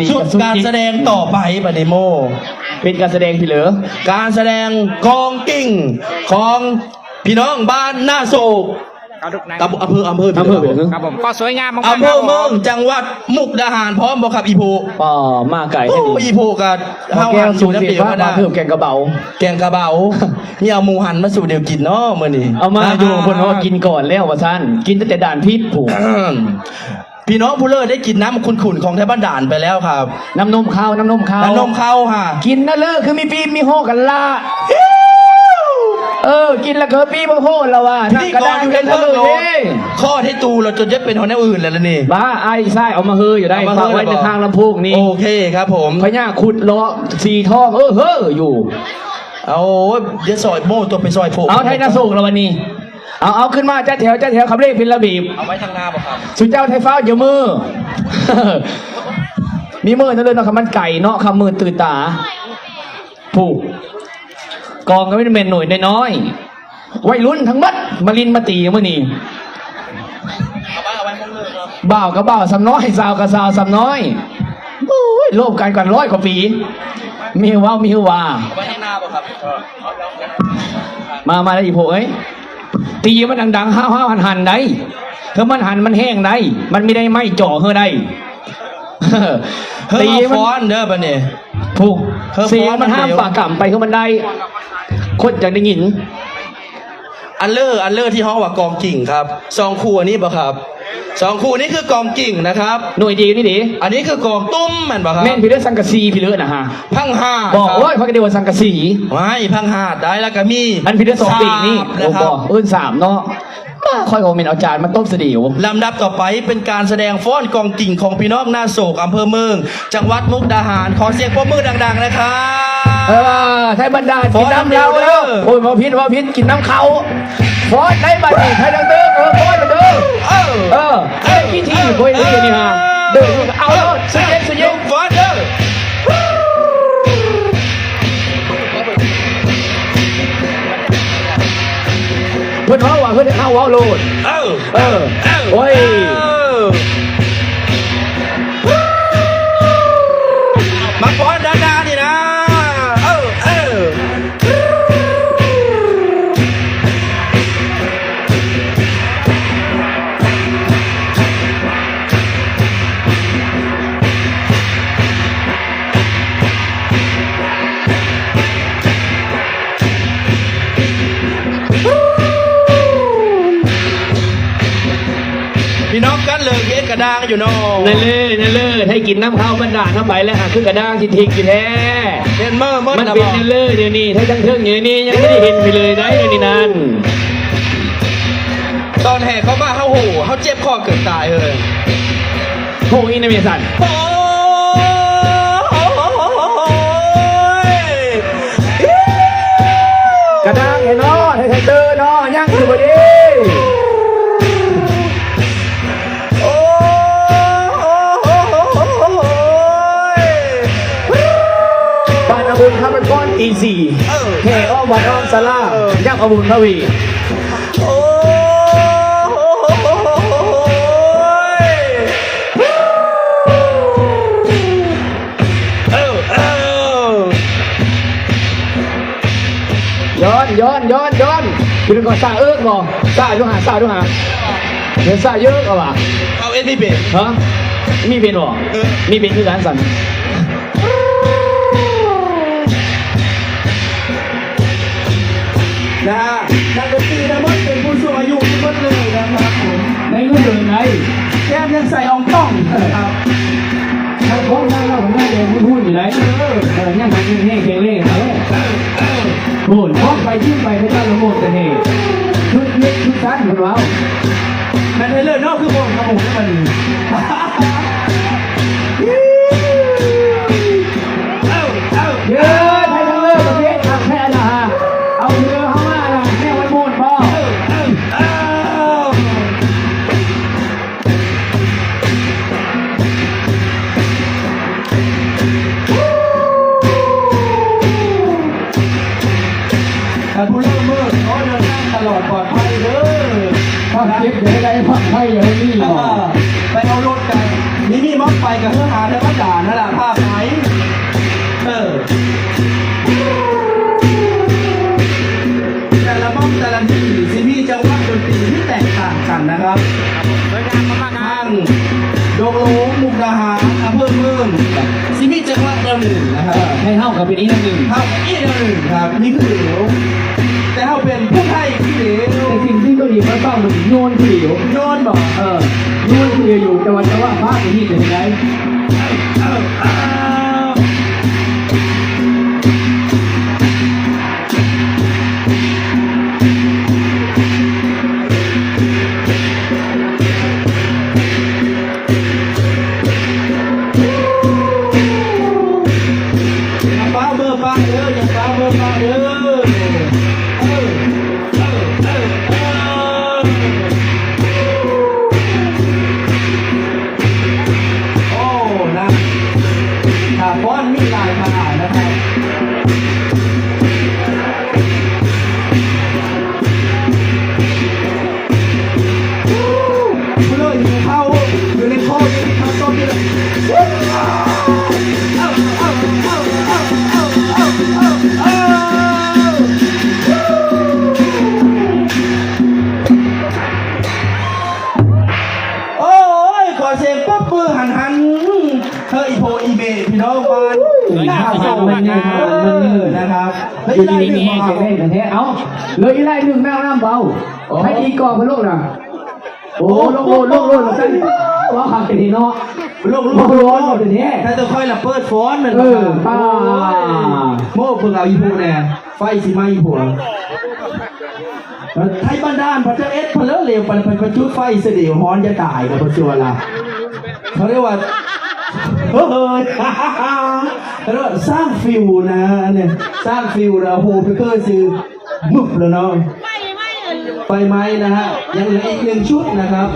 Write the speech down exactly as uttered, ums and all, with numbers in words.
ชุดการแสดงต่อไปบัดนี้โม เป็นการแสดงที่เหลือ การแสดงกองกิ่งของพี่น้องบ้านหน้าโศก อำเภอ อำเภอ อำเภอ ครับผม ก็สวยงามมากๆ อำเภอเมือง ครับผม จังหวัดมุกดาหาร พร้อมบ่ครับอีโพ อ๋อ มาไกลแท้นี่ โอ้ อีโพก็ มาแก้ว เฮาหันอยู่ สูงเสีย นำเดียว มาก กันนะ มาเพิ่มแกงกะเบา แกงกะเบา นี่เอาหมูหันมาสู่เดียวกินเนาะมื้อนี้ เอามาอยู่ อ่า เพิ่นว่ากินก่อนแล้วว่าซั่น กินตั้งแต่ด่านผิดผู้ พี่น้องผู้เลิศได้กินน้ำขุ่นๆของไทยบ้านด่านไปแล้วครับ น้ำนมข้าว น้ำนมข้าว น้ำนมข้าวฮะ กินนะเลิศ คือมีปีมีโฮกันละ เออ กินแล้วคือปีบ่โฮละว่า พิธีกรอยู่ในเทิงโลด เฮ้ย ข้อที่ตูเราจนจะเป็นของแนวอื่นแล้วล่ะนี่ บ้า ไอ้ไส้เอามาเฮออยู่ได้ เอามาเฮอ ฝากไว้ในข้างลำโพงนี่ โอเคครับผม พญาขุดเลาะสีทอง เออ เฮออยู่ เอา อย่าซอยโม่ตัวไปซอยโพ เอาไทยนาโศกแล้ววันนี้ เอา เอาขึ้นมาจัดแถว จัดแถว ขับเลขเป็นระเบียบ เอาไว้ทางหน้าบ่ครับ สุเจ้าไทยฟ้าวเดี๋ยวมือ มีมือนั่นเลยเนาะ คำมันไก่เนาะ คำมือตื่นตา ผูก กองก็ไม่ได้เป็นหน่วยน้อยๆ วัยรุ่นทั้งหมด มาลินมาตีมื้อนี้ บ่าวกับบ่าวสำน้อย สาวกับสาวสำน้อย โอ้ย โลภกันกันร้อยกว่าปี มีเว้ามีว่า เอาไว้ทางหน้าบ่ครับ มา มาแล้วอีโพเอ้ย ตีมันดังๆ ห้าวๆ หันๆ ได้ เฮ้ย มันหันมันแห้งได้ มันไม่ได้ไหม้จ่อเฮ้ยได้ เฮ้ย ตีมัน ฟ้อนเด้อบัดนี้ ผู้ เฮ้ย เสียงมัน ฟ้อนมัน ห้าม เดี๋ยว ปากกำไปคือมันได้ คนอยากได้ยิน อันเลอร์ อันเลอร์ที่ฮ้องว่ากองกิ่งครับ สองคู่อันนี้บ่ครับ สองคู่นี้คือกองกิ่งนะครับ หน่วยดีนี่ดิ อันนี้คือกองตุ้มแม่นบ่ครับ แม่นพี่เลือสังกะสีพี่เลือนะฮะ พังหาด บอก ครับ โอ้ย เขาก็เรียกว่าสังกะสี ไม่ พังหาดได้แล้วก็มี อันพี่เลือสองปีกนี่ สาบนะครับ โอ้บอก เอิ้นสามเนาะ มาค่อยเอาเมนเอาจานมาต้มเสดียว ลำดับต่อไปเป็นการแสดงฟ้อนกองกิ่งของพี่น้องหน้าโศก อำเภอเมือง จังหวัดมุกดาหาร ขอเสียงปรบมือดังๆ นะครับ เออ ไทยบ้านด่าน ฟ้อน กินน้ำเราแล้ว น้ำเดียวเด้อ โอ้ย มาพิษ มาพิษ กินน้ำเขา ฟ้อนได้บัดนี้ ไทยดังเด้อ เออ ฟ้อนเด้อ เออ เออ เออ ขี้ถี่ เออ โอ้ย นี่ฮะ เออ เด้อ เอาแล้ว สุดเย็น สุดเย็น ฟ้อนเด้อ เพิ่นเว้าว่าเพิ่นให้เข้าเว้าโลด เออ เออ เออ โอ้ย เออ มาฟ้อนด้านหน้านี่นะ เออ เออ พี่น้องกันเลยเฮ็ดกระด้างอยู่เนาะ นั่นเลย นั่นเลย ให้กินน้ำข้าวมันด่างเข้าไปแล้วหาคือกระด้างที่ทิ้งอยู่แท้ เห็นเมื่อเมื่อ มันเป็น นะบอก นั่นเลย เดี๋ยวนี้ ถ้าทั้งเทิงอยู่นี่ยังไม่ได้เห็นไปเลยได้เดี๋ยวนี้นั่น ตอนแห่เข้ามาเฮาโห เฮาเจ็บคอเกือบตายเลย โห อีนเมสัน โอ้ย กระด้างให้เนาะ ให้ไทเตอร์เนาะ ยังอยู่บ่ดี โอ้ย บ้านอาบุญครับ เป็นก้อนตีสี่ เออ แห่อ้อมวัดอ้อมศาลา เออ ย่ำอาบุญทวี โอ้ย เออ เออ ย้อน ย้อน ย้อน ย้อน คือเป็นก่อนสาเอิกบ่ สาดูหา สาดูหา เดี๋ยวสาเยอะเอาว่ะ เอาเอ็นพีเป็น ฮะ มีเป็นบ่ เออ มีเป็นคือกันสั่น นะฮะ นักดนตรีทั้งหมดเป็นผู้สูงอายุทั้งหมดเลยนะครับผม ในรุ่นเลยไหน แก้มยังใส่อองต้องนะครับ ถ้าพร้อมแล้วเราได้เดี๋ยวพูดอยู่ไหน เออ เออ ยังหันยังแห้งแข็งแรงนะเว้ย โหดพร้อมไปยิ่งไปพระเจ้าละโมดแต่เหตุ ชุดเล็กชุดสั้นของเรา นั่นให้เลิศเนาะ คือบ่นครับผม มัน เอ้า เอ้า เย้ ไทยทั้งเลิศประเทศทางแพ้นะฮะ เอาเรือเข้ามานะ แม่วันโมนพ่อ เอ้า เอ้า ท่านผู้ร่วมมือขอเดินทางตลอดปลอดภัยเด้อ ความเจ็บอย่าให้ได้ ความไข้อย่าให้มี อ่า ไปเอารถกัน นี่มีมอเตอร์ไซค์กับเฮือหาได้มาด่านั่นล่ะ เพิ่มเพิ่มสิมีจังหวะแนวหนึ่งนะครับ ให้เฮาก็เป็นอีกแนวหนึ่ง ครับ อีกแนวหนึ่งครับ นี่คือเหลว แต่เฮาเป็นผู้ไทยคือเหลว แต่สิ่งที่เกาหลีเขาต้องมันโยนคือเหลว โยนบอก เออ โยนคือเหลวอยู่ แต่ว่าจังหวะภาพนี่เป็นไง อย่าฟ้าวเบอร์ปากเด้อ อย่าฟ้าวเบอร์ปากเด้อ เออ เออ เออ เออ โอ้ นะ ถ้าฟ้อนมีหลายท่านะครับ เลยหิวข้าวอยู่ในข้อนี้ครับ ต้นนี้เลย โอ้ย ขอเสียงปรบมือหันหัน เฮ้ย โพอีเบพี่น้องบ้าน หน้าสอง มันนี่ เออ นะครับ เฮ้ย อยู่ดีมีแฮง ได้ จะได้กันแท้ เอ้า เหลืออีกไล่หนึ่ง แมวน้ำเบา โอ้ ให้ตีกลองพะโลกนะ โอ้ โลกโลกโลกโลก ว่าความเป็นเนาะ โลกโลกโลก เป็นแท้ ถ้าจะค่อยละเปิดฟ้อนนั่น เออ นะครับ ป้า โอ้ย โม่เพิ่งเอาอีพูแน่ ไฟสิไหม้อีพู ไทยบ้านด้านพระเจ้าเอ็ดพะเลอเหลวไปไปไปจุดไฟเสยเดียวฮ้อนจะตายนะพระจวนละ เขาเรียกว่า เฮ้ย เขาเรียกว่าสร้างฟิวนะเนี่ย สร้างฟิวนะ โอ้โห ไปเกอร์ซื้อ มึบแล้วเนาะ ไฟไหม้นะฮะ ยังเหลืออีกหนึ่งชุดนะครับ